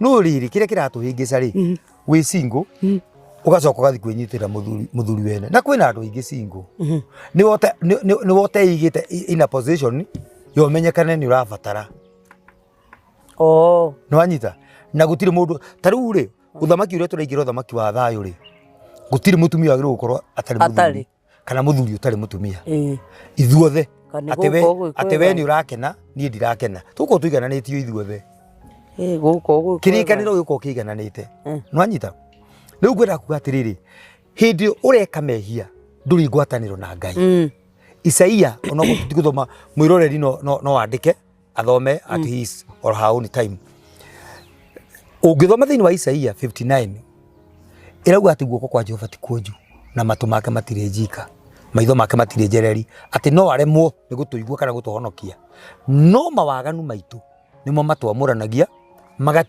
No rĩrĩ, kĩrĩa kĩratũhĩngĩca rĩ, wĩ single, ũgacoka ũgathiĩ kwĩnyitĩra mũthuri, mũthuri wene, na kwĩna andũ aingĩ single. Nĩ woteigĩte in a position ya ũmenyekane nĩ ũrabatara. Oh. Nĩ wanyita? Na gũtirĩ mũndũ ta rĩu rĩ, ũthamaki ũrĩa tũraingĩra, ũthamaki wa thayũ rĩ, gũtirĩ mũtumia wagĩrĩirwo gũkorwo atarĩ mũthuri Atarĩ. kana mũthuri ũtarĩ mũtumia. Ĩĩ. Ithuothe Kana atĩ we gũkũ gwĩ atĩ we kwega. nĩ ũrakena, niĩ ndirakena, tũkorwo tũigananĩtio ithuothe. Ĩĩ, gũkũ gwĩ kwega. Kĩrĩkanĩro gĩkorwo kĩigananĩte. Nĩwanyita? Rĩu ngwenda kuga atĩrĩrĩ, hĩndĩ ĩyo ũreka mehia ndũrĩ ngwatanĩro na Ngai. Isaia, onokorwo tũtigũthoma, mwĩroreri no andĩke athome at his or her own time. Ũngĩthoma thĩinĩ wa Isaia 59, ĩrauga atĩ guoko kwa Jehova ti kuonju na matũ make matirĩ njika, maitho make matirĩ njereri, atĩ no aremwo nĩ gũtũigua kana gũtũhonokia, no mawaganu maitũ nĩmo matwamũranagia magatũ.